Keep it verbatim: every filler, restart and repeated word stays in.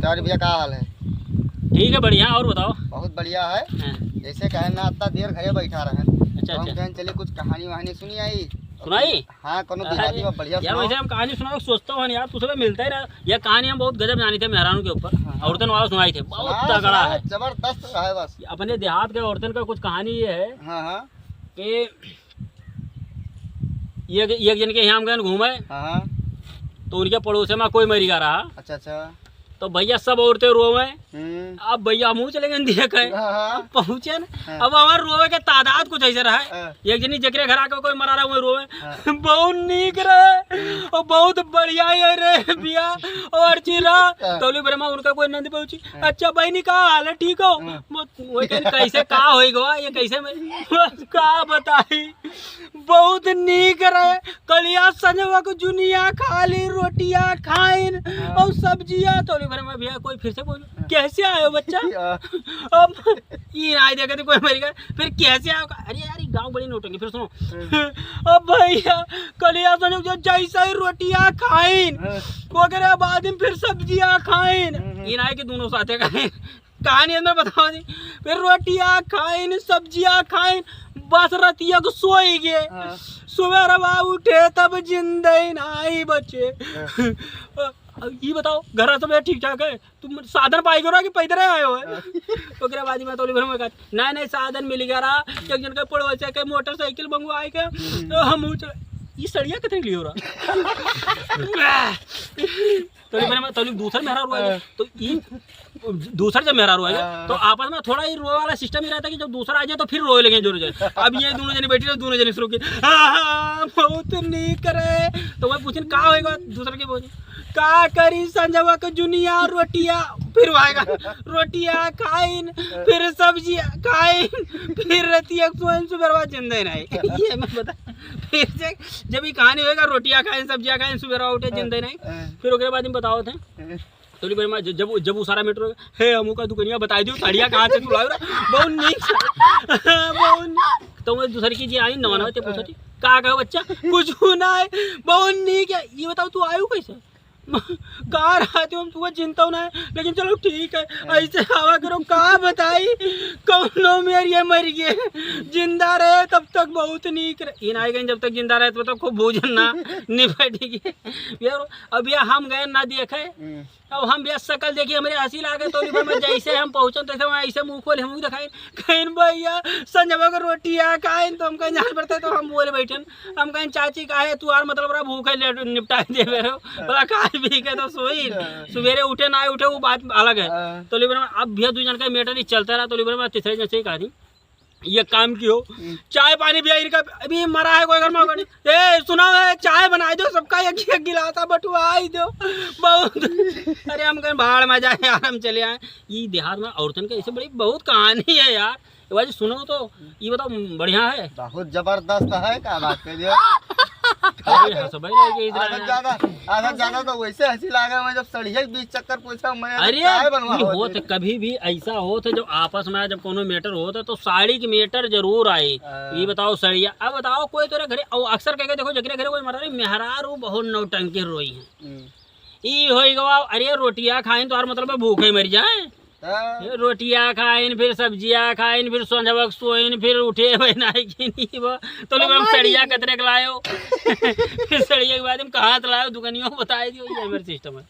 और भैया, का हाल है? ठीक है, बढ़िया। और बताओ? बहुत बढ़िया है। हाँ। जैसे कहे ना, इतना देर घरे बैठा रहे, अच्छा, तो हम अच्छा। कहें, चलिए, कुछ कहानी वहानी सुनी आई। सुनाई? हाँ, कोनो अरे, देहाती में बढ़िया यार, सुनाओ। वैसे हम कहानी सुनाओ, सोचता हूँ यार, तू सबसे मिलता ही रहा। यह कहानी हम बहुत गजब जानी थे मेहरानों के ऊपर, हाँ, हाँ। औरतन वाला सुनाई थे, बहुत सुनाओ, तगड़ा सुनाओ, है। जबरदस्त है बस। अपने देहात के औरतन का कुछ कहानी ये है हाँ, हाँ। कि एक, एक जन के यहाँ हम गए घूमे, हाँ, हाँ। तो उनके पड़ोसे में कोई मरी गा रहा। अच्छा, अच्छा। तो भैया सब औरतें रोवे। हम्म। अब भैया हमहू चले गए देखे। हाँ, हाँ। अब पहुँचे न, हाँ। अब हमारे रोवे के तादाद कुछ ऐसे रहा है। हाँ। एक जनी जेकरे घर आके कोई मरा रहा, वही रोवे। हाँ। बहुत नीक रहे, हम्म। और बहुत बढ़िया है रे भैया, और अच्छी रहा। हाँ। तौली भर में उनका कोई नंद पहुँची। हाँ। अच्छा बहनी, का हाल है, ठीक हो? हाँ। मत, वो कहन, कैसे का होई गवा, ये कैसे में, बस का बताई। बहुत नीक रहे। कलिया संजवा के जुनिया खाली रोटिया खाइन हाँ। और सब्जिया। तौली भर में भैया कोई फिर से बोल, हाँ। कैसे आयो बच्चा? हाँ। अब ई ना देखे तो कोई मरी गए, फिर कैसे आयो? अरे यार, ये गाँव बड़ी नौटंकी। फिर सुनो, हाँ। अब भैया कलिया संजवा जो जैसे ही रोटिया खाइन, हाँ। ओकरे बाद में फिर सब्जिया खाइन। हम्म, हम्म। ई ना है कि दोनों साथे खाइन। कहानी अंदर बताओ जी। फिर रोटिया खाइन, सब्जिया खाइन, बस रतिया को सोई गए। हाँ। सुबह रवा उठे तब जिंदे नाई बचे। हाँ। अब ये बताओ, घर सब ठीक ठाक है? तुम साधन पाई करो कि पैदल आए हो? हाँ। ओकरे बाद में तौली भर में कहा, "नहीं, नहीं, साधन मिल गया रहा, एक जन के पड़ोस के मोटरसाइकिल मंगवाए के, हम्म। तो हम उठ-, ये सड़िया कितने के लिए हो रहा?" तौली भर में, तौली दूसर मेहरारू आ गया। हाँ। तो ई दूसर जब मेहरारू आ गया, हाँ। तो आपस में थोड़ा ही रोए वाला सिस्टम ही रहता है कि जब दूसरा आ जाए तो फिर रोए लगे जोर जोर। अब ये दोनों जने बैठी रहे, दोनों जने शुरू की, "हाँ, हाँ, बहुत नीक रहे।" तो वह पूछन, "का होएगा?" दूसर के बोले, "का करी संजवा के जुनिया रोटिया," फिर वो आएगा, "रोटिया खाइन, फिर सब्जिया खाइन, फिर रतिया सोइन, सुबेरवा जिंदे नहीं।" ये मैं बता, फिर से जब ये कहानी होएगा, रोटिया खाइन, सब्जिया खाइन, सुबेरवा उठे, जिंदे नहीं। हाँ। फिर ओकरे बाद में बताओ थे। हाँ। तौली भर में ज-, जब, जब वो सारा मैटर, "हे, हमू का दुकनिया बताई दियो, सड़िया कहाँ से तू लायो रे?" बहुत नीक से। बहुत नीक। तो मैं दूसर की जी आई, नवा नवा ते पूछो थी, "का कहो बच्चा?" "कुछ ना है, बहुत नीक है।" "ये बताओ, तू आयु कैसे?" "कहाँ रहते हो? हम तुमको चिंता ना है, लेकिन चलो ठीक है, ऐसे हवा करो।" का बताई, कौनो मेर ये मर गए, जिंदा रहे तब तक बहुत नीक रहे। इन आए गए, जब तक जिंदा रहे, तब तक खूब भोजन ना निपट गए। यार, अब ये हम गए ना देखे, हम्म। अब हम भैया शकल देखी, हमरे हँसी लागे, तौली भर में जैसे हम पहुँचन, तैसे वहाँ ऐसे मुँह खोले, हमहू देखाई, कहिन, "भैया, संजवा के रोटिया खाइन।" तो हम कहिन, "जान पड़ता है," तो हम बोले बैठन, हम कहिन, "चाची, काहे तू आर मतलब रहा भूखे ले निपटाए देवे रहो?" बोला, "खाए पी के तो सोई, सुबेरे उठे ना उठे, वो बात अलग है।" हाँ। तौली भर में अब भैया दू जन का मैटर ही चलता रहा, तौली भर में तीसरे जन से ही कहा दी, ये काम की हो, हम्म। चाय पानी भी इनका अभी मरा है कोई घर में, कोई नहीं। "ए, सुनाओ, ए, चाय बनाई दो, सबका एक एक गिलासा बटुआई दो।" बहुत, अरे, हम कहें, "भाड़ में जाए यार, हम चले आए।" ये देहात में औरतन के ऐसे बड़ी बहुत कहानी है यार। ये बाजी सुनो तो, ये बताओ, बढ़िया है? बहुत जबरदस्त है, का बात कर दियो। अरे, हंस भाई, नहीं, इधर आदत आना। ज्यादा, आदत ज्यादा तो वैसे हँसी लागे, मैं जब सड़िया के बीच चक्कर पूछा, मैं अरे, चाय बनवा ये होत होते। कभी भी ऐसा होत है, जब आपस में जब कोनो मैटर होत है, तो साड़ी की मैटर जरूर आई। हाँ। ये बताओ, सड़िया, अब बताओ, कोई तोरे घरे, और अक्सर कह के देखो, जकरे घरे कोई मरा रही, मेहरारू बहुत नौटंकी रोई है। हम्म। ई होई गवा, "अरे, रोटिया खाइन, तो यार मतलब है भूखे मर जाए।" हाँ। ये रोटिया खाइन, फिर सब्जिया खाइन, फिर संझवक सोइन, फिर उठे भाई नाई की नहीं वो। तो लोग हम मम्मा सड़िया जी। कतरे के लायो। फिर सड़िया के बाद हम कहाँ से लायो, दुकानियों बताए दियो, ये हमारे सिस्टम है।